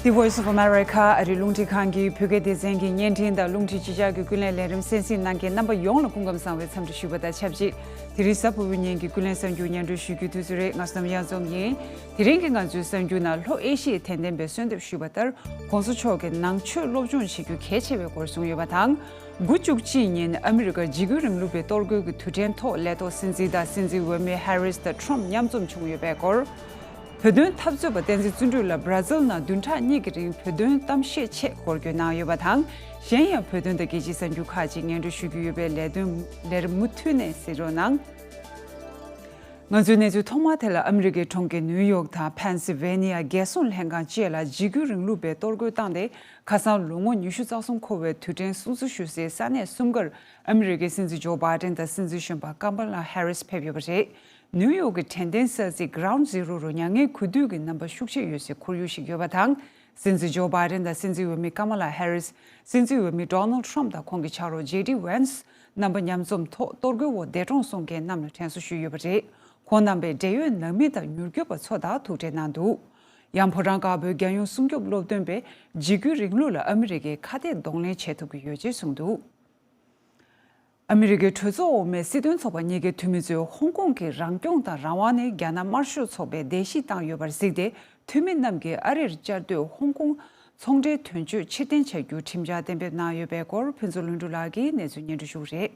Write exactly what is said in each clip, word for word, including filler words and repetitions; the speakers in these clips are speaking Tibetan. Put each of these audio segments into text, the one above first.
The Voice of America ཨ་རིའི་རླུང་འཕྲིན་ཁང་གི་བོད་སྐད་སྡེ་ཚན་གྱི་བརྙན་འཕྲིན་དང་རླུང་འཕྲིན་སྤྱི་ཁྱབ་ཀྱི་ཀུན་གླེང་ལས་རིམ་གསན་གཟིགས་གནང་མཁན་རྣམ་པ་ཡོངས་ལ་སྐུ་ཁམས་བཟང་བའི་འཚམས་འདྲི་ཞུ་བ་དང་ཆབས་ཅིག་དེ་རིང་གཟའ་ཕུར་བུའི་ཉིན་གྱི་ཀུན་གླེང་གསར་འགྱུར་སྙན་སྒྲོན་ཞུ་རྒྱུའི་དུས་ཚོད་རེད། ང་བསོད་ནམས་གཡང་འཛོམས་ཡིན། དེ་རིང་གི་ང་ཚོའི་གསར་འགྱུར་ནང་ལྷོ་ཨེ་ཤི་ཡའི་དད་ལྡན་པའི་གསོལ་འདེབས་ཞུས་པ་ལྟར་༸གོང་ས་མཆོག་གིས་ནང་ཆོས་སློབ་སྦྱོང་བྱེད་རྒྱུ་གལ་ཆེ་བའི་སྐོར་གསུངས་ཡོད་པ་དང་། དགུ་བཅུ་གཅིག་ཉིན་ཨ་མི་རི་ཀར་འཇིགས་སྐུལ་རིང་ལུགས་པའི་གཏོར་རྒོལ་གྱི་དུས་དྲན་ཐོག་ལས་ཐོག་སྲིད་འཛིན་དང་སྲིད་འཛིན་འོས་མི་ཧེ་རིས་དང་ཁྲོམ་མཉམ་འཛོམས་བྱུང་ཡོད་པའི་སྐོར། བོད་དོན་འཐབ་རྩོད་པ་བསྟན་འཛིན་བརྩོན་འགྲུས་ལགས་བྷར་ཛིལ་ནང་བདུན་ཕྲག་གཉིས་ཀྱི་རིང་བོད་དོན་གཏམ་བཤད་ཆེད་སྒོ་སྐྱོད་གནང་ཡོད་པ་དང་། གཞན་ཡང་བོད་དོན་དང་རྒྱལ་སྤྱིའི་གསར་འགྱུར་ཁག་ཅིག་སྙན་སྒྲོན་ཞུ་རྒྱུ་ཡོད་པས་ལས་དོན་ལས་རིམ་མུ་མཐུད་ནས་གཟིགས་རོགས་གནང་། ང་ཚོའི་གནས་ཚུལ་ཐོག་མ་དེ་ལ། ཨ་མི་རི་ཀའི་གྲོང་ཁྱེར་ནིའུ་ཡོག་དང་ཕེན་སི་ཝེ་ནི་ཡ་རྒྱལ་སྲུང་ལྷན་ཁང་བཅས་ལ་འཇིགས་སྐུལ་རིང་ལུགས་པས་གཏོར་རྒོལ་བཏང་སྟེ། ཁ་སང་ལོ་ངོ་ཉི་ཤུ་རྩ་གསུམ་འཁོར་བའི་དུས་དྲན་སྲུང་བརྩི་ཞུ་སའི་ས་གནས་གསུམ་ཀར་ཨ་མི་རི་ཀའི་སྲིད་འཛིན་ཇོ་བྷའི་ཏན་དང་སྲིད་འཛིན་གཞོན་པ་ཀམ་ལ་ཧེ་རིས་ཕེབས་ཡོད་པ་རེད། ནིའུ་ཡོག་གི་དྲན་རྟེན་ས་ཚིགས་Ground Zero རུ་མྱ་ངན་གུས་འདུད་ཀྱི་རྣམ་པ་ཤུགས་ཆེ་ཡོད་སའི་ཁོར་ཡུག་ཞིག་ཡོད་པ་དང་། སྲིད་འཛིན་ཇོ་བྷའི་ཏན་དང་སྲིད་འཛིན་འོས་མི་ཀམ་ལ་ཧེ་རིས། སྲིད་འཛིན་འོས་མི་ཌོ་ནལ་ཌི་ཊརམ་ཕ་དང་ཁོང་གི་ཕྱག་རོགས་ཇེ་ཌི་ཝན་སི་རྣམ་པ་མཉམ་འཛོམས་ཐོག་གཏོར་རྒོལ་འོག་འདས་གྲོངས་སོང་མཁན་རྣམས་ལ་དྲན་གསོ་ཞུས་ཡོད་པ་རེད། ཁོང་རྣམ་པས་འབྲེལ་ཡོད་ནང་མི་དང་མྱུར་སྐྱོབ་པ་ཚོ་དང་ཐུག་འཕྲད་གནང་འདུག་ཡང་ཕོ་བྲང་དཀར་པོའི་རྒྱལ་ཡོངས་སྲུང་སྐྱོབ་སློབ་སྟོན་པས་འཇིགས་སྐུལ་རིང་ལུགས་ལ་ཨ་མི་རི་ཀས་ཁ་གཏད་གདོང་ལེན་བྱེད་ཐུབ་ཀྱི་ཡོད་ཅེས་གསུངས་འདུག་ཨ་མི་རི་ཀའི་གྲོས་ཚོགས་འོག་མའི་སྲིད་དོན་ཚོགས་པ་གཉིས་ཀའི་འཐུས་མི་ཚོས་ཧོང་ཀོང་གི་རང་སྐྱོང་དང་རང་དབང་ནི་རྒྱ་ནག་དམར་ཤོག་ཚོགས་པས་བརྡལ་བཤིག་བཏང་ཡོད་པར་གཟིགས་ཏེ། འཐུས་མི་རྣམས་ཀྱིས་ཨ་རིར་བཅའ་སྡོད་ཧོང་ཀོང་ཚོང་འབྲེལ་དོན་གཅོད་ཕྱིར་འཐེན་བྱ་རྒྱུའི་ཁྲིམས་འཆར་གཏན་འབེབས་གནང་ཡོད་པའི་སྐོར་ཕུན་ཚོགས་ལྷུན་གྲུབ་ལགས་ཀྱིས་གནས་ཚུལ་སྙན་སྒྲོན་ཞུ་གི་རེད།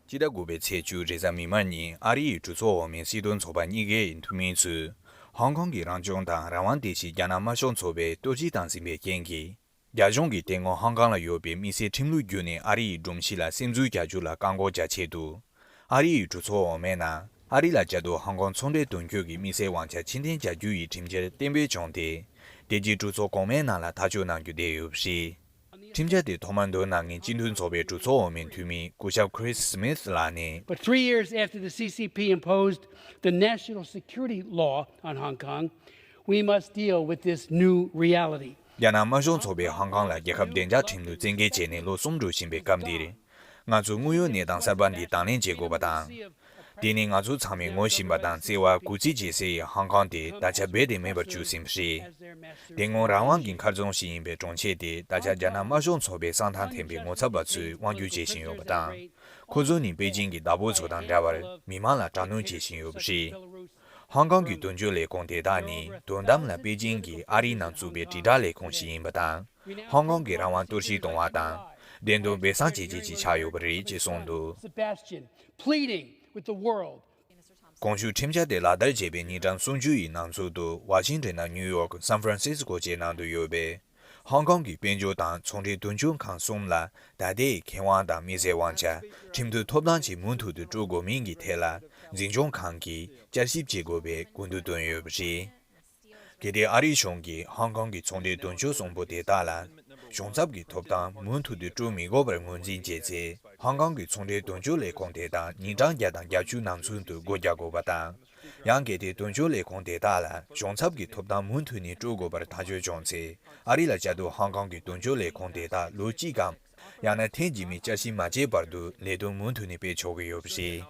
སྤྱི་ཟླ་དགུ་པའི་ཚེས་བཅུ་རེས་གཟའ་མིག་དམར་ཉིན་ཨ་རི་ཡི་གྲོས་ཚོགས་འོག་མའི་སྲིད་དོན་ཚོགས་པ་གཉིས་ཀའི་འཐུས་མི་ཚོས་ཧོང་ཀོང་གི་རང་སྐྱོང་དང་རང་དབང་དེ་བཞིན་རྒྱ་ནག་དམར་ཤོག་ཚོགས་པས་གཏོར་བཤིག་བཏང་ཟིན་པའི་རྐྱེན་གྱིས། རྒྱ་གཞུང་གིས་དེ་སྔོན་ཧོང་ཀོང་ལ་ཡོད་པའི་དམིགས་བསལ་ཁྲིམས་ལུགས་བརྒྱུད་ནས་ཨ་རི་ཡི་སྒྲོམ་གཞི་ལ་སིམ་འཛུལ་རྒྱག་རྒྱུ་ལ་བཀག་འགོག་བྱ་ཆེད་དུ། ཨ་རི་ཡི་གྲོས་ཚོགས་འོག་མའི་ནང་ཨ་རི་ལ་བཅའ་སྡོད་ཧོང་ཀོང་ཚོང་འབྲེལ་དོན་གཅོད་ཀྱི་དམིགས་བསལ་དབང་ཆ་ཕྱིར་འཐེན་བྱ་རྒྱུ་ཡི་ཁྲིམས་འཆར་གཏན་འབེབས་བྱུང་སྟེ། དེ་རྗེས་གྲོས་ཚོགས་གོང་མའི་ནང་ལ་ཐག་གཅོད་གནང་རྒྱུ་བསྡད་ཡོད་པ་རེད། ཁྲིམས་འཆར་དེ་ཐོག་མར་འདོན་གནང་མཁན་སྤྱི་མཐུན་ཚོགས་པའི་གྲོས་ཚོགས་འོག་མའི་འཐུས་མི་སྐུ་ཞབས་Chris Smith ལགས་ནས། But three years after the C C P imposed the national security law on Hong Kong, we must deal with this new reality. རྒྱ་ནག་དམར་ཤོག་ཚོགས་པས་ཧོང་ཀོང་ལ་རྒྱལ་ཁབ་བདེ་འཇགས་ཁྲིམས་ལུགས་བཙན་འགེལ་བྱས་ནས་ལོ་གསུམ་འགྲོ་བཞིན་པའི་སྐབས་འདིར། ང་ཚོས་དངོས་ཡོད་གནས་སྟངས་གསར་པ་འདི་དང་ལེན་བྱེད་དགོས་པ་དང་། དེ་ནི་ང་ཚོ་ཚང་མས་ངོ་ཤེས་པ་དང་བརྩེ་བ་གུས་བརྩི་བྱེད་སའི་ཧོང་ཀོང་དེ་ད་ཆ་རྦད་དེ་མེད་པར་གྱུར་ཟིན་པ་རེད། དེ་སྔོན་རང་དབང་གི་མཁར་རྫོང་ཞིག་ཡིན་པའི་གྲོང་ཁྱེར་དེ་ད་ཆ་རྒྱ་ནག་དམར་ཤོག་ཚོགས་པའི་གསང་ཐང་འཐེན་པའི་ངོ་ཚབ་པ་ཚོས་དབང་སྒྱུར་བྱེད་བཞིན་ཡོད་པ་དང་། ཁོ་ཚོ་ནི་པེ་ཅིང་གི་བདག་པོ་ཚོ་དང་འདྲ་བར་མི་མང་ལ་དྲག་གནོན་བྱེད་བཞིན་ཡོད་པ་རེད། ཧོང་ཀོང་གི་དོན་གཅོད་ལས་ཁུངས་དེ་དག་ནི་དོན་དམ་ལ་པེ་ཅིང་གིས་ཨ་རིའི་ནང་བཙུགས་པའི་དྲིལ་བསྒྲགས་ལས་ཁུངས་ཤིག་ཡིན་པ་དང་། ཧོང་ཀོང་གི་རང་དབང་གཏོར་བཤིག་གཏོང་བ་དང་། བདེན་དོན་སྦས་གསང་བྱེད་ཆེད་ཅིག་ཆགས་ཡོད་པ་རེད་ཅེས་གསུངས་འདུག Sebastian, pleading with the world. གོང་ཞུས་ཁྲིམས་འཆར་དེ་ལག་བསྟར་བྱས་པའི་ཉིན་གྲངས་སུམ་ཅུ་ཡི་ནང་ཚུད་དུ་ཝ་ཤིང་ཊོན་དང་ནིའུ་ཡོག San Francisco བཅས་ནང་དུ་ཡོད་པའི་ཧོང་ཀོང་གི་དཔལ་འབྱོར་དང་ཚོང་འབྲེལ་དོན་གཅོད་ཁང་གསུམ་ལ་ད་ལྟའི་ཁེ་དབང་དང་དམིགས་བསལ་དབང་ཆ་ཁྲིམས་མཐུན་ཐོབ་ཐང་ཅིག་མུ་མཐུད་དུ་སྤྲོད་དགོས་མིན་གྱི་ཐད་ལ་འཛིན་སྐྱོང་ཁང་གིས་བསྐྱར་ཞིབ་བྱེད་དགོས་པའི་སྐུལ་འདེད་བཏོན་ཡོད་པ་རེད། གལ་ཏེ་ཨ་རིའི་གཞུང་གིས་ཧོང་ཀོང་གི་ཚོང་འབྲེལ་དོན་གཅོད་གསོན་པོ་དེ་དག་ལ་གཞུང་ཚབ་ཀྱི་ཐོབ་ཐང་མུ་མཐུད་དུ་སྤྲོད་མི་དགོས་པར་ངོས་འཛིན་བྱས་ཚེ། ཧོང་ཀོང་གི་ཚོང་འབྲེལ་དོན་གཅོད་ལས་ཁུངས་དེ་དག་ཉིན་གྲངས་བརྒྱ་དང་བརྒྱད་ཅུ་ནང་ཚུན་དུ་སྒོ་རྒྱག་དགོས་པ་དང་། ཡང་གལ་ཏེ་དོན་གཅོད་ལས་ཁུངས་དེ་དག་ལ་གཞུང་ཚབ་ཀྱི་ཐོབ་ཐང་མུ་མཐུད་ནས་སྤྲོད་དགོས་པར་ཐག་གཅོད་བྱུང་ཚེ། ཨ་རི་ལ་བཅའ་སྡོད་ཧོང་ཀོང་གི་དོན་གཅོད་ལས་ཁུངས་དེ་དག་ལོ་གཅིག་གམ། ཡང་ན་ཐེངས་རྗེས་མའི་བསྐྱར་ཞིབ་མ་བྱས་བར་དུ་ལས་དོན་མུ་མཐུད་ནས་སྤེལ་ཆོག་གི་ཡོད་པ་རེད།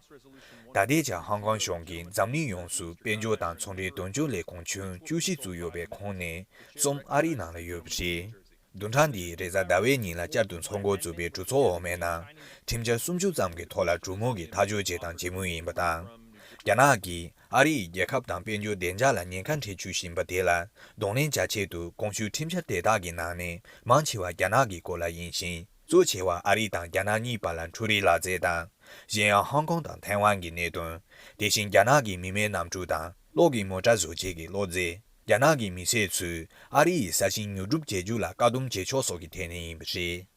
ད་ལྟའི་ཆར་ཧོང་ཀོང་གཞུང་གིས་འཛམ་གླིང་ཡོངས་སུ་དཔལ་འབྱོར་དང་ཚོང་འབྲེལ་དོན་གཅོད་ལས་ཁུངས་ཁྱོན་བཅུ་བཞི་བཙུགས་ཡོད་པའི་ཁོངས་ནས་གསུམ་ཨ་རིའི་ནང་ལ་ཡོད་པ་རེད། བདུན་ཕྲག་འདིའི་རེས་གཟའ་ཟླ་བའི་ཉིན་ལ་བསྐྱར་དུ་འཚོགས་འགོ་བཙུགས་པའི་གྲོས་ཚོགས་འོག་མའི་ནང་ཁྲིམས་འཆར་སུམ་ཅུ་ཙམ་གྱི་ཐོག་ལ་གྲོས་མོལ་གྱི་ཐག་གཅོད་བྱེད་སྟངས་ཇི་མོ་ཡིན་པ་དང་། རྒྱ་ནག་གིས་ཨ་རི་ཡི་རྒྱལ་ཁབ་དང་དཔལ་འབྱོར་བདེ་འཇགས་ལ་ཉེན་ཁ་འཕྲད་བཅུག་བཞིན་པ་དེ་ལ་གདོང་ལེན་བྱ་ཆེད་དུ་གོང་ཞུས་ཁྲིམས་འཆར་དེ་དག་གི་ནང་ནས་མང་ཆེ་བ་རྒྱ་ནག་གི་སྐོར་ལ་ཡིན་ཞིང་། གཙོ་ཆེ་བ་ཨ་རི་དང་རྒྱ་ནག་གཉིས་བར་ལ་འཕྲུལ་རིག་ལག་རྩལ་དང་། གཞན་ཡང་ཧོང་ཀོང་དང་ཐའེ་ཝན་གྱི་གནད་དོན། དེ་བཞིན་རྒྱ་ནག་གི་མི་མེད་གནམ་གྲུ་དང་གློག་གི་མོ་ཊ་བཟོ་བྱེད་ཀྱི་གློག་རྫས། རྒྱ་ནག་གི་མི་སེར་ཚོས་ཨ་རི་ཡི་ས་ཞིང་ཉོ་སྒྲུབ་བྱེད་རྒྱུ་ལ་བཀག་སྡོམ་བྱེད་ཕྱོགས་སོགས་ཀྱི་ཐད་ནས་ཡིན་པ་རེད།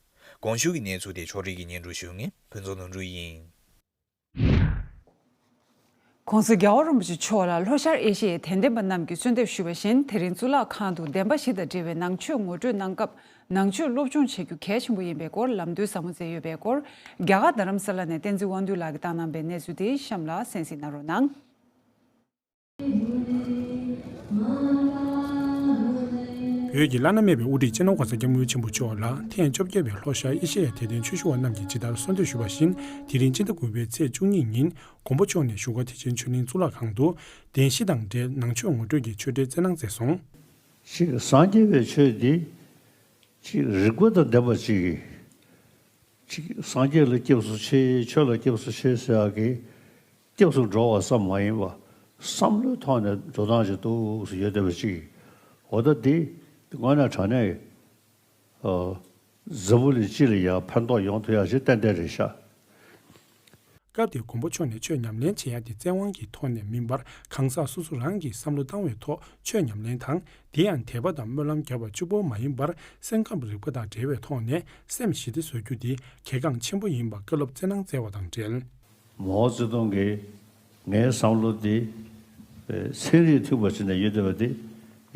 གོང་ཞུས་ཀྱི་གནས་ཚུལ་དེ་ཕྱོགས་སྒྲིག་གིས་སྙན་སྒྲོན་ཞུ་མཁན་ཕུན་ཚོགས་ལྷུན་གྲུབ་ཡིན། ༸གོང་ས་༸རྒྱལ་བ་རིན་པོ་ཆེ་མཆོག་ལ་ལྷོ་ཤར་ཨེ་ཤི་ཡའི་དད་ལྡན་པ་རྣམས་ཀྱིས་གསོལ་འདེབས་ཞུས་པ་བཞིན། དེ་རིང་གཙུག་ལག་ཁང་དུ་བདེན་པ་བཞི་དང་འབྲེལ་བའི་ནང་ཆོས་ངོ་སྤྲོད་གནང་སྐབས། ནང་ཆོས་སློབ་སྦྱོང་བྱེད་རྒྱུ་གལ་ཆེན་པོ་ཡིན་པའི་སྐོར་ལམ་སྟོན་ཟབ་མོ་མཛད་ཡོད་པའི་སྐོར། རྒྱ་གར་རྡ་རམ་ས་ལ་ནས་བསྟན་འཛིན་དབང་འདུས་ལགས་ཀྱིས་བཏང་གནང་པའི་གནས་ཚུལ་དེ་གཤམ་ལ་གསན་གཟིགས་གནང་རོགས་གནང་། བོད་ཀྱི་བླ་ན་མེད་པའི་དབུ་ཁྲིད་སྤྱི་ནོར་༸གོང་ས་༸སྐྱབས་མགོན་ཆེན་པོ་མཆོག་ལ་ཐེངས་བཅོ་བརྒྱད་པའི་ལྷོ་ཤར་ཨེ་ཤེ་ཡ་དད་ལྡན་ཆོས་ཞུ་བ་རྣམས་ཀྱིས་ཇི་ལྟར་གསོལ་འདེབས་ཞུས་པ་བཞིན། དེ་རིང་སྤྱི་ཟླ་དགུ་པའི་ཚེས་བཅུ་གཉིས་ཉིན་མགོན་པོ་མཆོག་ནས་བཞུགས་སྒར་ཐེག་ཆེན་ཆོས་གླིང་གཙུག་ལག་ཁང་དུ་བདེན་བཞི་དང་འབྲེལ་ནང་ཆོས་ངོ་སྤྲོད་ཀྱི་ཆོས་འབྲེལ་སྩལ་གནང་མཛད་སོང་། ཅིག་སངས་རྒྱས་པའི་ཆོས་འདི་ཅིག་རིགས་པ་དང་ལྡན་པ་ཅིག་གིས། ཅིག་སངས་རྒྱས་ལ་སྐྱབས་སུ་མཆི། ཆོས་ལ་སྐྱབས་སུ་མཆི་ཟེར་ཡག་གི་སྐྱབས་སུ་འགྲོ་བ་ཙམ་མ་ཡིན་པ། བསམ་བློའི་ཐོག་ནས་འགྲོ་སྟངས་ཅིག་འདུག་ཟེར་ཡོད་བསྡད་པ་ཅིག་འོ་ད་འདི་དངོས་གནས་དྲང་གནས་ཀྱི་འཛམ་བུ་གླིང་སྤྱི་ལ་ཡང་ཕན་ཐོགས་ཡོང་ཐུབ་ཡག་ཅིག་ཏན་ཏན་རེད་ཤག་སྐབས་དེར་མགོན་པོ་མཆོག་ནས་ཆོས་ཉམས་ལེན་བྱེད་ཡག་དེ་བཙན་དབང་གི་ཐོག་ནས་མིན་པར། གང་ཟག་སོ་སོ་རང་གིས་བསམ་བློ་བཏང་བའི་ཐོག་ཆོས་ཉམས་ལེན་དང་། དེ་ཡང་དད་པ་དང་སྨོན་ལམ་བརྒྱབ་པ་གཅིག་པོ་མ་ཡིན་པར། སེམས་ཁམས་རིག་པ་དང་འབྲེལ་བའི་ཐོག་ནས་སེམས་ཞི་བདེ་བཟོ་རྒྱུ་དེ་གལ་འགངས་ཆེན་པོ་ཡིན་པ་བཀའ་སློབ་སྩལ་གནང་སྩལ་བ་དང་འབྲེལ། མའོ་ཙེ་ཏུང་གིས་ངའི་བསམ་བློ་འདི་ཚན་རིག་མཐུན་པ་ཞིག་ནས་ཡོད་བསྡད་པ་འདི་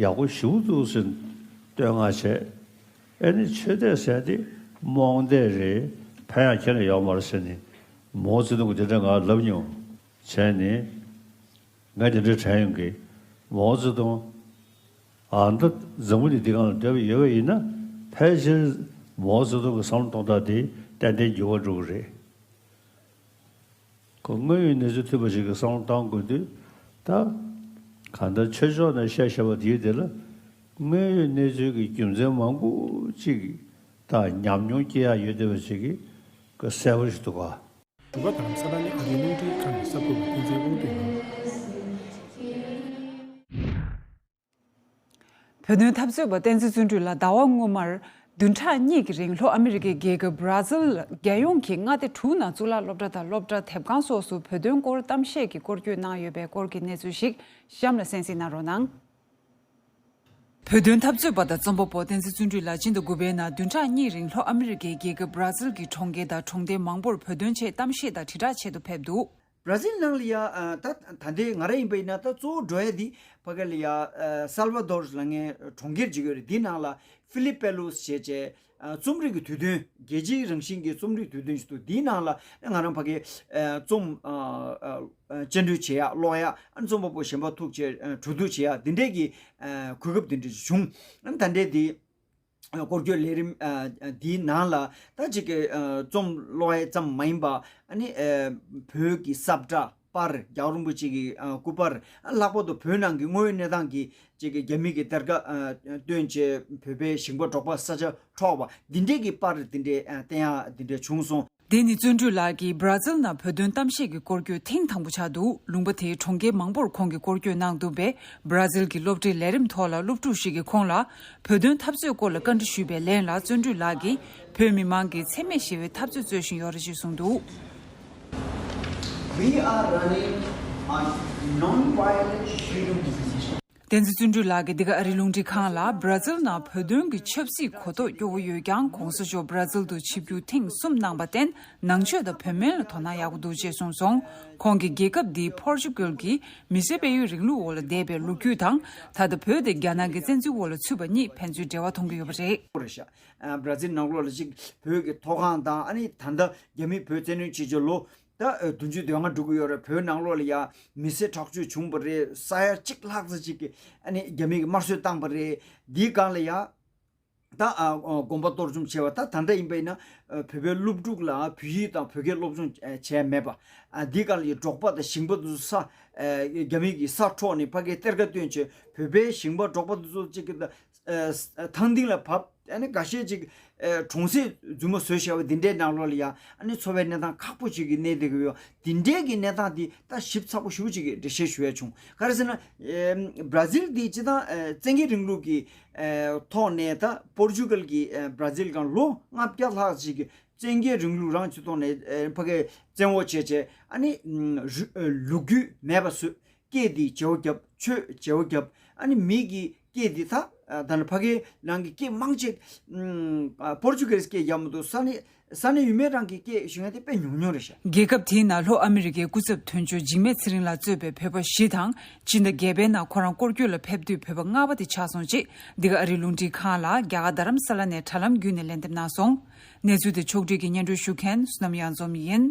ཡག་པོ་ཞེ་པོ་འདུག་ཟེར་བསྟོད་བསྔགས་བྱས། ཨ་ནི་ཆོས་དད་ཟེར་འདི་རྨོངས་དད་རེད། ཕན་ཡང་ཁྱོན་ནས་ཡོད་མ་རེད་ཟེར་ནས་མའོ་ཙེ་ཏུང་གིས་དེ་འདྲ་ང་ལབ་མྱོང་། བྱས་ནས་ང་དེ་འདྲ་དྲན་ཡོང་གི། མའོ་ཙེ་ཏུང་ཨ་ད་འཛམ་བུ་གླིང་འདི་སྒང་ལ་སྡོད་པ་ཡོད་པ་ཡིན་ན། ཕལ་ཆེར་མའོ་ཙེ་ཏུང་གི་བསམ་བློ་གཏོང་སྟངས་དེ་ཏན་ཏན་འགྱུར་བ་འགྲོ་གི་རེད། ཁོ་དངོས་ཡོད་གནས་ཚུལ་མཐུན་པ་ཞིག་གི་བསམ་བློ་བཏང་དགོས་དུས། ད་གང་ལྟར་ཆོས་ཕྱོགས་ནས་བཤད་བཤད་པ་དེའི་དེ་ལ་དངོས་ཡོད་གནས་ཚུལ་གྱི་རྒྱུ་མཚན་མང་པོ་ཅིག་དང་ཉམས་མྱོང་སྐྱེ་ཡག་ཡོད་བསྡད་པ་ཞིག་གི་གསལ་པོ་ཞིག་འདུག་ག་འབྲུག་པ་རྡ་རམ་ས་ལ་ནས་ཨ་རིའི་རླུང་འཕྲིན་ཁང་གི་གསར་འགོད་པ་བསྟན་འཛིན་དབང་འདུས་ཡིན། བོད་དོན་འཐབ་རྩོད་པ་བསྟན་འཛིན་བརྩོན་འགྲུས་ལགས་ཟླ་བ་སྔོན་མར་བདུན་ཕྲག་གཉིས་ཀྱི་རིང་ལྷོ་ཨ་མི་རི་ཀའི་རྒྱལ་ཁབ་བྷ་ར་ཛིལ་རྒྱལ་ཡོངས་ཀྱི་མངའ་སྡེ་དྲུག་ནང་གཙུག་ལག་སློབ་གྲྭ་དང་སློབ་གྲྭ་དེབ་ཁང་སོགས་སུ་བོད་དོན་སྐོར་གཏམ་བཤད་ཀྱི་སྐོར་སྐྱོད་གནང་ཡོད་པའི་སྐོར་གྱི་གནས་ཚུལ་ཞིག་གཤམ་ལ་གསན་གཟིགས་གནང་རོགས་གནང་། བོད་དོན་འཐབ་རྩོད་པ་དང་རྩོམ་པ་པོ་བསྟན་འཛིན་བརྩོན་འགྲུས་ལགས་སྤྱི་ཟླ་དགུ་པའི་ནང་བདུན་ཕྲག་གཉིས་རིང་ལྷོ་ཨ་མི་རི་ཀའི་རྒྱལ་ཁབ་བྷ་ར་ཛིལ་གྱི་གྲོང་ཁྱེར་དང་གྲོང་སྡེ་མང་པོར་བོད་དོན་ཆེད་གཏམ་བཤད་དང་དྲིལ་བསྒྲགས་ཆེད་དུ་ཕེབས་འདུག་བྷ་ར་ཛིལ་ནང་ལ་ཡ། ཨ། ད་ད་ལྟའི་ང་རང་ཡིན་པ་ཡིན་ན་ད་གཙོ་བོ་འགྲོ་ཡ་འདི་ཕ་གི་ལ་ཡ། ཨ། སལ་ཝ་དོར་ལབ་མཁན་གྲོང་ཁྱེར་ཅིག་ཡོད་རེད། འདི་ནང་ལ་ཧྥི་ལི་པེ་ལུས་ཞེས་བྱས། ཨ། རྩོམ་རིག་གི་དུས་སྟོན། རྒྱལ་སྤྱིའི་རང་བཞིན་གྱི་རྩོམ་རིག་དུས་སྟོན་ཞིག་འདུག་འདིའི་ནང་ལ་ང་རང་ཕ་གི། ཨ། རྩོམ། ཨ། ཨ། བཅར་འདྲི་བྱེད་ཡ། ཀློག་ཡ། ཨ། རྩོམ་པ་པོ་གཞན་པ་ཐུག་བྱས། ཨ། གྲོས་བསྡུར་བྱེད་ཡ་འདི་འདྲས་ཀྱི། ཨ། གོ་སྐབས་འདི་འདྲས་བྱུང་། ཨ། ད་ལྟའི་འདི། སྐོར་སྐྱོད་ལས་རིམ། ཨ། འདིའི་ནང་ལ་ད་ཅིག་གི། ཨ། རྩོམ་ཀློག་ཡས་ཙམ་མ་ཡིན་པ། ཨ་ནི། ཨ། བོད་ཀྱི་ས་བཀྲ་པར། རྒྱལ་བ་རིན་པོ་ཆེ་གི། ཨ། སྐུ་པར། ཨ། ལྷག་པར་དུ་བོད་ནང་གི་དངོས་ཡོད་གནས་སྟངས་ཀྱི་ཅིག་གི་རྒྱ་མི་གི་གཏེར་ཁ། ཨ། བཏོན་བྱས་བོད་པའི་ཞིང་པ་འབྲོག་པ་ས་ཆ་འཕྲོག་པ་འདི་འདྲས་ཀྱི་པར་འདི་འདྲས། ཨ། བསྟན་ཡག་འདི་འདྲས་བྱུང་སོང་། འདི་ནི་བརྩོན་འགྲུས་ལགས་ཀྱིས་བྷ་ར་ཛིལ་ནང་བོད་དོན་གཏམ་བཤད་ཀྱི་སྐོར་སྐྱོད་ཐེངས་དང་པོ་ཆགས་འདུག་ལུང་པ་དེའི་གྲོང་ཁྱེར་མང་པོར་ཁོང་གིས་སྐོར་སྐྱོད་གནང་འདུག་པས། བྷ་ར་ཛིལ་གྱི་སློབ་གྲྭའི་ལས་རིམ་ཐོག་ལ་སློབ་ཕྲུག་ཞིག་གིས་ཁོང་ལ་བོད་དོན་འཐབ་རྩོད་སྐོར་ལ་བཀའ་འདྲི་ཞུས་པའི་ལན་ལ། བརྩོན་འགྲུས་ལགས་ཀྱིས་བོད་མི་མང་གིས་འཚེ་མེད་ཞི་བའི་འཐབ་རྩོད་རྩོད་བཞིན་ཡོད་རེད་ཅེས་གསུངས་འདུག We are running on non-violent freedom movement. བསྟན་འཛིན་བརྩོན་འགྲུས་ལགས་ཀྱིས་འདི་ག་ཨ་རིའི་རླུང་འཕྲིན་ཁང་ལ། བྷ་ར་ཛིལ་ནང་བོད་དོན་གྱི་ཆབ་སྲིད་གོ་རྟོགས་སྐྱོ་བོ་ཡོད་ཀྱང་། ༸གོང་ས་མཆོག་བྷ་ར་ཛིལ་དུ་ཆིབས་བསྒྱུར་ཐེངས་གསུམ་གནང་བར་བརྟེན། ནང་ཆོས་དང་བོད་སྨན་ལ་དོ་སྣང་ཡག་པོ་འདུག་ཅེས་གསུངས་སོང་། ཁོང་གིས་རྒྱལ་ཁབ་འདིའི་ཕོར་ཅུ་གལ་གྱི་མི་སེར་སྤེལ་ཡུལ་རིང་ལུགས་འོག་ལ་བསྡད་པའི་ལོ་རྒྱུས་དང་། ད་ལྟ་བོད་དེ་རྒྱ་ནག་གི་བཙན་འཛུལ་འོག་ལ་ཚུད་པ་གཉིས་ཕན་ཚུན་འབྲེལ་བ་མཐོང་གི་ཡོད་པ་རེད། རེད་ཤག་ཨ། བྷ་ར་ཛིལ་ནང་ལོགས་ལ་ཅིག་བོད་ཀྱི་ཐོག་ཁང་དང་། ཨ་ནི་ད་ལྟ་རྒྱ་མིས་བོད་བཙན་གནོན་བྱེད་ཆོག་ལོ། ད་བདུན་ཅུ་དོན་ལྔ་འགྲོ་གི་ཡོད་རེད། བོད་ནང་ལོགས་ལ་ཡ་མི་སེར་དྲག་སྤྱོད་བྱུང་བ་རེད། ས་ཡ་གཅིག་ལྷག་ཙམ་ཅིག་གི་ཨ་ནི་རྒྱ་མི་གིས་དམར་གསོད་བཏང་བ་རེད། འདིའི་སྒང་ལ་ཡ་ད། ཨ། ཨ། དགོངས་པ་གཏོར་བཅོམ་བྱས་པ། ད་ད་ལྟ་ཡིན་པ་ཡིན་ན། ཨ། བོད་པའི་སློབ་ཕྲུག་ལ་བོད་ཡིག་དང་བོད་སྐད་སློབ་སྦྱོང་བྱས་མེད་པ། ཨ། འདིའི་སྒང་ལ་ཡ་འབྲོག་པ་དང་ཞིང་པ་དེ་ཚོ་ས། ཨ། རྒྱ་མི་གིས་ས་འཕྲོག་ནས་ཕ་གིར་གཏེར་ཁ་བཏོན་བྱས། བོད་པའི་ཞིང་པ་འབྲོག་པ་དེ་ཚོ་ཅིག་གི་ད། ཨ། ཐང་སྟེང་ལ་བབས། ཨ་ནི་འགའ་ཤས་ཅིག་ཨ། གྲོང་གསེབ་རྫུན་མ་བཟོས་བཞག་པ་འདི་འདྲའི་ནང་ལོགས་ལ་ཡ། ཨ་ནི་འཚོ་བའི་གནས་སྟངས་ཁག་པོ་ཅིག་གི་གནས་བསྡད་ཀྱི་ཡོད། འདི་འདྲའི་གི་གནས་སྟངས་འདི་ད་ཞིབ་ཚགས་པོ་ཞེ་པོ་ཅིག་གི་འགྲེལ་བཤད་ཞུ་ཡ་བྱུང་། ག་རེ་ཟེར་ན། ཨ། བྷ་ར་ཛིལ་འདི་སྤྱིར་བཏང་། ཨ། བཙན་རྒྱལ་རིང་ལུགས་ཀྱི། ཨ། ཐོག་ནས་ད་པོར་ཅུ་གལ་གྱིས། ཨ། བྷ་ར་ཛིལ་སྒང་ལོ་ལྔ་བརྒྱ་ལྷག་ཅིག་གི་བཙན་རྒྱལ་རིང་ལུགས་རང་གི་ཐོག་ནས། ཨ། ཕ་གིར་བཙན་འོག་བྱས་བྱས། ཨ་ནི། ཨ། རུ། ཨ། ལོ་རྒྱུས་མེད་པ་བཟོས། སྐད་འདི་བརྗེ་བོ་བརྒྱབ། ཆོས་བརྗེ་བོ་བརྒྱབ། ཨ་ནི་མི་གི་སྐད་འདི་ད། ཨ། ད་ནི་ཕ་གིའི་ནང་གི་སྐད་མང་ཆེ། ཨ། པོར་ཅུ་གལ་སྐད་རྒྱབ་མ་གཏོགས་ས་གནས། ས་གནས་ཡུལ་མི་རང་གི་སྐད་ཞུ་མཁན་དེ་དཔེ་ཉུང་ཉུང་རེད་ཤག་རྒྱལ་ཁབ་དེའི་ནང་ལྷོ་ཨ་མི་རི་ཀའི་སྐུ་ཚབ་དོན་གཅོད་འཇིགས་མེད་ཚེ་རིང་ལགས་གཙོས་པའི་བོད་པ་བཞི་དང་། སྤྱི་ཟླ་བརྒྱད་པའི་ནང་ཁོ་རང་སྐོར་སྐྱོད་ལ་ཕེབས་དུས་བོད་པ་ལྔ་པ་དེ་ཆགས་སོང་ཅེས་འདི་ག་ཨ་རིའི་རླུང་འཕྲིན་ཁང་ལ་རྒྱ་གར་རྡ་རམ་ས་ལ་ནས་དྲ་ལམ་བརྒྱུད་ནས་ལན་འདེབས་གནང་སོང་། གནས་ཚུལ་དེ་ཕྱོགས་སྒྲིག་གིས་སྙན་སྒྲོན་ཞུ་མཁན་བསོད་ནམས་གཡང་འཛོམས་ཡིན།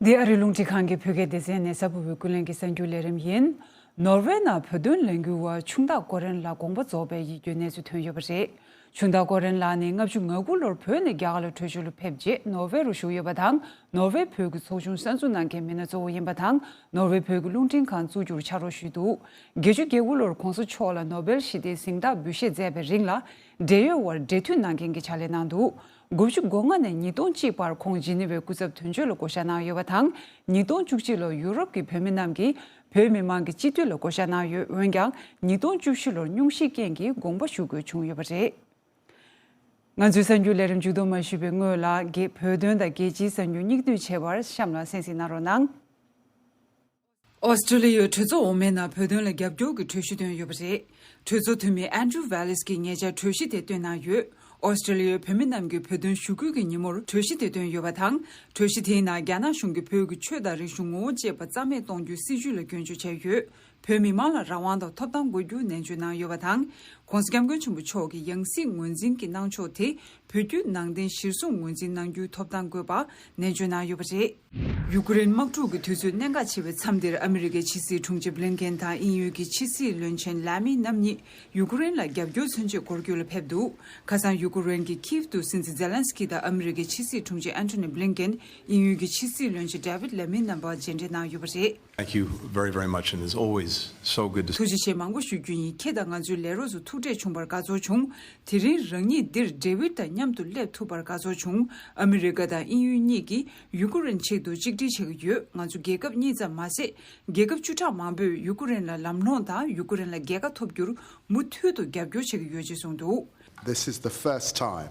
འདི་ཨ་རིའི་རླུང་འཕྲིན་ཁང་གི་བོད་སྐད་སྡེ་ཚན་ནས་གཟའ་ཕུར་བུའི་ཀུན་གླེང་གི་གསར་འགྱུར་ལས་རིམ་ཡིན། ནོར་ཝེ་ནང་བོད་དོན་ལས་འགུལ་བ་ཆུང་བདག་ཀོ་རན་ལ་དགོངས་པ་རྫོགས་པའི་ཡིད་སྐྱོའི་གནས་ཚུལ་ཐོན་ཡོད་པ་རེད། ཆུང་བདག་ཀོ་རན་ལགས་ནི་ལྔ་བཅུ་ང་དགུ་ལོར་བོད་ནས་རྒྱ་གར་ལ་བྲོས་བྱོལ་ལ་ཕེབས་རྗེས་ནོར་ཝེ་རུ་བཞུགས་ཡོད་པ་དང་། ནོར་ཝེ་བོད་ཀྱི་ཚོགས་ཆུང་གསར་འཛུགས་གནང་མཁན་མི་སྣ་གཙོ་བོ་ཡིན་པ་དང་། ནོར་ཝེ་བོད་ཀྱི་རླུང་འཕྲིན་ཁང་བཙུགས་རྒྱུར་ཕྱག་རོགས་ཞུས་འདུག་བརྒྱད་ཅུ་གྱ་དགུ་ལོར་༸གོང་ས་མཆོག་ལ་ནོ་སྦེལ་ཞི་བདེའི་གཟེངས་རྟགས་འབུལ་བཞེས་མཛད་པའི་རིང་ལ། འབྲེལ་ཡོད་དབར་འབྲེལ་མཐུད་གནང་མཁན་གྱི་ཕྱག་ལས་གནང་འདུག་དགུ་བཅུ་གོ་ལྔ་ནས་ཉིས་སྟོང་གཅིག་བར་ཁོང་ཇི་ནི་ཝའི་སྐུ་ཚབ་དོན་གཅོད་ལ་བསྐོ་བཞག་གནང་ཡོད་པ་དང་། ཉིས་སྟོང་བཅུ་གཅིག་ལོར་ཡུ་རོབ་ཀྱི་བོད་མི་རྣམས་ཀྱིས་བོད་མི་མང་གི་སྤྱི་འཐུས་ལ་བསྐོ་བཞག་གནང་ཡོད། འོན་ཀྱང་། ཉིས་སྟོང་བཅུ་བཞི་ལོར་སྙུང་གཞིའི་རྐྱེན་གྱིས་དགོངས་པ་ཞུ་དགོས་བྱུང་ཡོད་པ་རེད། ང་ཚོའི་གསར་འགྱུར་ལས་རིམ་མཇུག་སྡོམ་མ་ཞུས་པའི་སྔོན་ལ། རྒྱ་བོད་དོན་དང་རྒྱལ་སྤྱིའི་གསར་འགྱུར་སྙིང་བསྡུས་བྱས་པར་གཤམ་ལ་གསན་གཟིགས་གནང་རོགས་གནང་། ཨོ་སི་ཀྲི་ལི་ཡའི་གྲོས་ཚོགས་འོག་མའི་ནང་བོད་དོན་ལ་རྒྱབ་སྐྱོར་གྱི་གྲོས་གཞི་བཏོན་ཡོད་པ་རེད། གྲོས་ཚོགས་འཐུས་མི་ཨན་ཌྲུ་ཝེ་ལིས་ཀྱིས་ཉེ་ཆར་གྲོས་གཞི་དེ་བཏོན་གནང་ཡོད། ཨོ་སི་ཀྲི་ལི་ཡའི་བོད་མི་རྣམས་ཀྱིས་བོད་དོན་ཞུ་སྐུལ་གྱི་ཉིན་མོར་གྲོས་གཞི་དེ་བཏོན་ཡོད་པ་དང་། གྲོས་གཞི་དེའི་ནང་རྒྱ་ནག་གཞུང་གིས་བོད་ཀྱི་ཆོས་དང་རིག་གཞུང་ངོ་བོ་གཅིག་པ་རྩ་མེད་གཏོང་རྒྱུའི་སྲིད་བྱུས་ལ་སྐྱོན་བརྗོད་བྱས་ཡོད། བོད་མི་མང་ལ་རང་དབང་དང་ཐོབ་ཐང་དགོས་རྒྱུ་ནན་བརྗོད་གནང་ཡོད་པ་དང་། ྋགོང་ས་ྋསྐྱབས་མགོན་ཆེན་པོ་མཆོག་གི་ཡང་སྲིད་ངོས་འཛིན་གྱི་གནང་ཕྱོགས་དེ་བོད་བརྒྱུད་ནང་བསྟན་གཞིར་བཟུང་ངོས་འཛིན་གནང་རྒྱུའི་ཐོབ་ཐང་དགོས་པ་ནན་བརྗོད་གནང་ཡོད་པ་རེད། ཡུ་ཀེ་རེན་དམག་འཁྲུག་གི་དུས་ཚོད་གནད་འགག་ཆེ་བའི་མཚམས་འདིར་ཨ་མི་རི་ཀའི་ཕྱི་སྲིད་དྲུང་ཆེ་བྷི་ལིན་ཀེན་དང་དབྱིན་ཡུལ་གྱི་ཕྱི་སྲིད་བློན་ཆེན་ལ་མི་རྣམ་གཉིས་ཡུ་ཀེ་རེན་ལ་རྒྱབ་སྐྱོར་མཚོན་ཆེད་སྐོར་སྐྱོད་ལ་ཕེབས་འདུག་ཁ་སང་ཡུ་ཀེ་རེན་གྱི་ཁིབ་ཏུ་སྲིད་འཛིན་ཛེ་ལན་སི་ཀི་དང་ཨ་མི་རི་ཀའི་ཕྱི་སྲིད་དྲུང་ཆེ་ཨན་ཐོ་ནི་བྷི་ལིན་ཀེན་དབྱིན་ཡུལ་གྱི་ཕྱི་སྲིད་བློན་ཆེན་ཌེ་ཝིད་ལ་མི་རྣམ་པ་མཇལ་འཕྲད་གནང་ཡོད་པ་རེད། Thank you very, very much, and it's always so good to ཐུགས་རྗེ་ཆེ་མང་པོ་ཞུ་རྒྱུ་ཡིན། ཁྱེད་དང་ང་ཚོའི་ལས་རོགས་ཚོ་ཐུག་འཕྲད་བྱུང་བར་དགའ་ཚོར་བྱུང་། དེ་རིང་རང་ཉིད་འདིར་ཌེ་ཝིད་དང་མཉམ་དུ་སླེབས་ཐུབ་པར་དགའ་ཚོར་བྱུང་། ཨ་མི་རི་ཀ་དང་དབྱིན་ཡུལ་གཉིས་ཀྱིས་ཡུ་ཀེ་རེན་ཆེད་དུ་གཅིག་སྒྲིལ་བྱེད་ཀྱི་ཡོད། ང་ཚོ་རྒྱལ་ཁབ་གཉིས་ཙམ་མ་ཟད། རྒྱལ་ཁབ་བཅུ་ཕྲག་མང་པོས་ཡུ་ཀེ་རེན་ལ་ལམ་ལྷོང་དང་ཡུ་ཀེ་རེན་ལ་རྒྱལ་ཁ་ཐོབ་རྒྱུར་མུ་མཐུད་དུ་རྒྱབ་སྐྱོར་བྱེད་ཀྱི་ཡོད་ཅེས་གསུངས་འདུག This is the first time.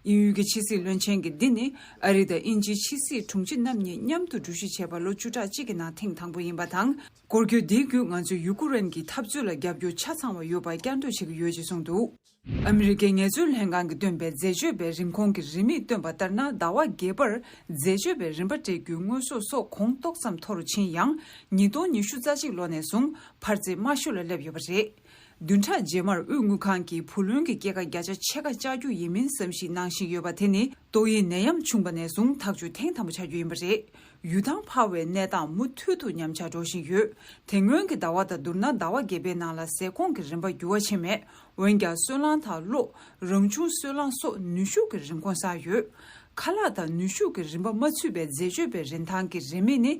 དབྱིན་ཡུལ་གྱི་ཕྱི་སྲིད་བློན་ཆེན་གྱིས་འདི་ནི་ཨ་རི་དང་དབྱིན་ཇིའི་ཕྱི་སྲིད་དྲུང་ཆེ་རྣམ་གཉིས་མཉམ་དུ་གྲོས་གཞི་བྱས་པ་ལོ་བཅུ་ཕྲག་གཅིག་གི་ནང་ཐེངས་དང་པོ་ཡིན་པ་དང་། སྐོར་སྐྱོད་འདིའི་བརྒྱུད་ང་ཚོས་ཡུ་ཀེ་རེན་གྱི་འཐབ་རྩོད་ལ་རྒྱབ་སྐྱོར་ཆ་ཚང་བ་ཡོད་པ་བསྐྱར་ཟློས་བྱེད་ཀྱི་ཡོད་ཅེས་གསུངས་འདུག་ཨ་མི་རི་ཀའི་ངལ་རྩོལ་ལྷན་ཁང་གིས་བཏོན་པའི་འཛད་སྤྱོད་པའི་རིན་གོང་གི་རིན་མེད་བཏོན་པ་ལྟར་ན། ཟླ་བ་བརྒྱད་པར་འཛད་སྤྱོད་པའི་རིན་པ་སྤྲད་རྒྱུའི་དངོས་ཟོག་སོགས་གོང་ཏོག་ཙམ་མཐོ་རུ་ཕྱིན་ཡང་། ཉིས་སྟོང་ཉི་ཤུ་རྩ་གཅིག་ལོ་ནས་བཟུང་འཕར་ཚད་དམའ་ཤོས་ལ་སླེབས་ཡོད་པ་རེད། བདུན་ཕྲག་རྗེས་མར་དབུས་དངུལ་ཁང་གིས་བུ་ལོན་གྱི་སྐྱེད་ཀ་བརྒྱ་ཆ་ཕྱེད་ཀ་བཅག་རྒྱུ་ཡིན་མིན་བསམ་གཞིག་གནང་བཞིན་ཡོད་པ་དེ་ནི་ཏོག་དབྱིབས་ནད་ཡམས་བྱུང་བ་ནས་བཟུང་ཐག་གཅོད་ཐེངས་དང་པོ་ཆགས་རྒྱུ་ཡིན་པ་རེད། ཡུལ་ཐང་འཕར་བའི་གནས་སྟངས་མུ་མཐུད་དུ་ཉམས་ཆག་འགྲོ་བཞིན་ཡོད། དེ་སྔོན་གྱི་ཟླ་བ་དང་བསྡུར་ན་ཟླ་བ་བརྒྱད་པའི་ནང་ལ་ཟས་སྐོམ་གྱི་རིན་པ་འགྱུར་བ་ཕྱིན་མེད། འོན་ཀྱང་སོལ་རླངས་དང་གློག་རང་བྱུང་སོལ་རླངས་སོགས་ནུས་ཤུགས་ཀྱི་རིན་གོང་གསར་ཡོད། ཁ་ལག་དང་ནུས་ཤུགས་ཀྱི་རིན་པ་མ་ཚུད་པའི་འཛད་སྤྱོད་པའི་རིན་ཐང་གི་རིན་མེད་ནི་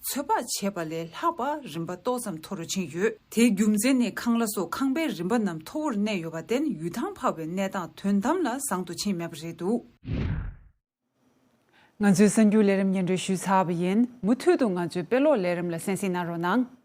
ཚོད་དཔག་བྱས་པ་ལས་ལྷག་པར་རིན་པ་ཏོག་ཙམ་མཐོ་རུ་ཕྱིན་ཡོད། དེའི་རྒྱུ་མཚན་ནི་ཁང་གླ་སོགས་ཁང་པའི་རིན་པ་རྣམས་མཐོ་བོར་གནས་ཡོད་པར་བརྟེན་ཡུལ་ཐང་འཕར་བའི་གནས་སྟངས་དོན་དམ་ལ་བཟང་དུ་ཕྱིན་མེད་པ་རེད་འདུག་ང་ཚོའི་གསར་འགྱུར་ལས་རིམ་སྙན་སྒྲོན་ཞུས་ཚར་བ་ཡིན། མུ་མཐུད་དུ་ང་ཚོའི་དཔེ་ཀློག་ལས་རིམ་ལ་གསན་གཟིགས་གནང་རོགས་གནང་།